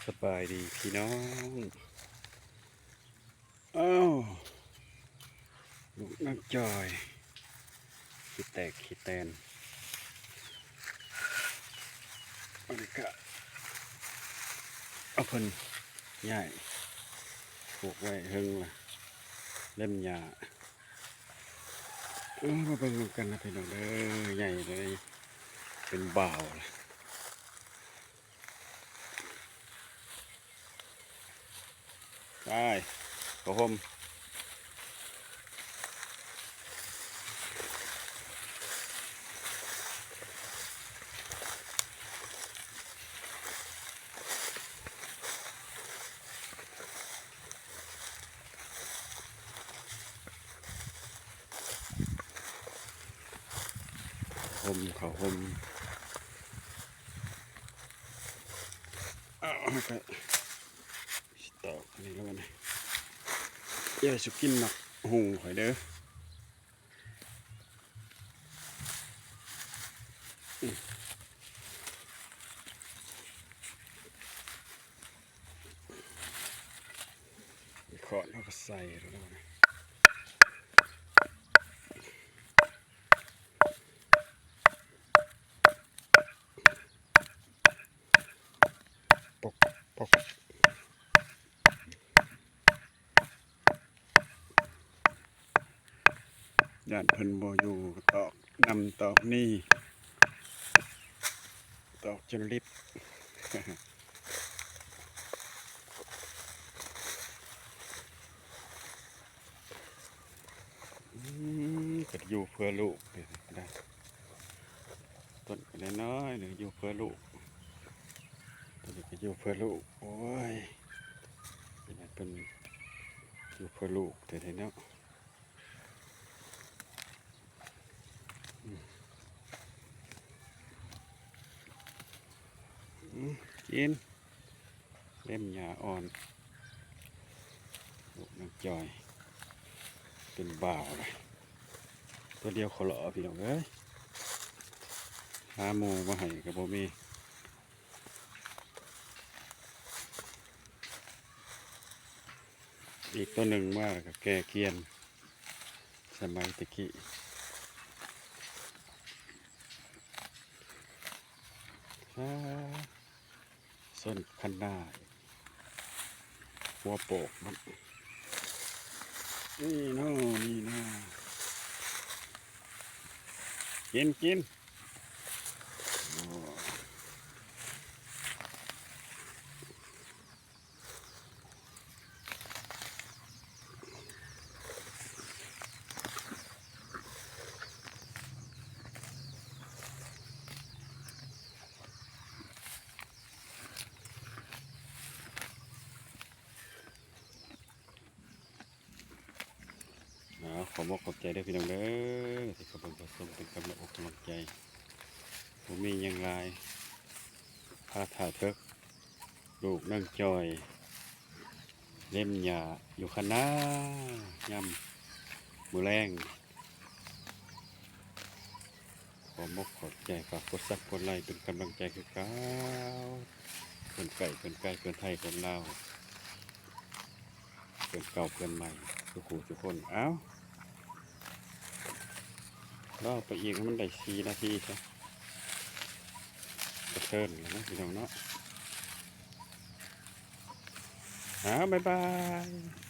ສະບາຍດີພີ່ນ້ອງ. ອ້າວ ລູກນາງຈອຍ ຂີ້ແຕກຂີ້ແຕນ. ອັນນີ້ກະເອົາເພິ່ນຍ້າຍ ປູກໄວ້ເທິງລະ ເລັມຫຍ້າ. ເອີ ມາເບິ່ງນຳກັນນະພີ່ນ້ອງເດີ ໃຫຍ່ເລີຍ ເປັນບ່າວລະ. ໄປ ເຂົ້າຮົ່ມ. ຮົ່ມ ເຂົ້າຮົ່ມ. ເອົາ ໃຫ້ໄປ ສະຕອກອັນນີ້ແລ້ວບັດນີ້ ຢ່າສູ່ກິນໝາກຫຸ່ງຂ້ອຍເດີ. ອືມ ໄມ້ຄ້ອນເຮົາກໍໃສ່ແລ້ວນະ. ປົກ ປົກ ຢ້ານເພິ່ນບໍ່ຢູ່ ຕອກນັ້ນຕອກນີ້ ຕອກຈົນລິບ. ອືມ ກໍຢູ່ເພື່ອລູກເດ້ ຕົ້ນກໍນ້ອຍໆ ນີ້ຢູ່ເພື່ອລູກ ຕົວນີ້ກໍຢູ່ເພື່ອລູກ. ໂອ້ຍ ເປັນ ເປັນຢູ່ເພື່ອລູກແທ້ໆເນາະ. ອືມ ອືມ ກິນ ເລັມຫຍ້າອ່ອນ ລູກນາງຈອຍ ເປັນບ່າວລະ ຕົວດຽວໂຄລະ ພີ່ນ້ອງເອີຍ ຫາໝູ່ມາໃຫ້ກໍບໍ່ມີ. ອີກຕົວໜຶ່ງມາກໍແກ່ກຽນ ສະໄໝແຕ່ກີ້ ອາ ສົ້ນຄັນນາ ຫົວໂປກມັນ ນີ້ເນາະ ນີ້ນະ ກິນ ກິນ. ເອົາ ຂໍບອກຂອບໃຈເດີພີ່ນ້ອງເດີ ທີ່ເຂົ້າເບິ່ງເຂົ້າຊົມເປັນກຳລັງອົກກຳລັງໃຈ. ບໍ່ມີຫຍັງຫຼາຍ ພາຖ້າເຖິກ ລູກນາງຈອຍ ເລັມຫຍ້າຢູ່ຄັນນາ ຍາມມື້ແລງ. ຂໍບອກຂອບໃຈ ຝາກກົດຊັບກົດໄລເປັນກຳລັງໃຈຄືເກົ່າ ເພື່ອນໃກ້ເພື່ອນໄກ ເພື່ອນໄທເພື່ອນລາວ ເພື່ອນເກົ່າເພື່ອນໃໝ່ ສູ່ຄູ່ສູ່ຄົນ. ເອົ້າ ລໍໄປອີກໃຫ້ມັນໄດ້ສີ່ນາທີຊະ ກະເທີນແລ້ວເນາະ ພີ່ນ້ອງເນາະ. ເອົ້າ ບາຍບາຍ.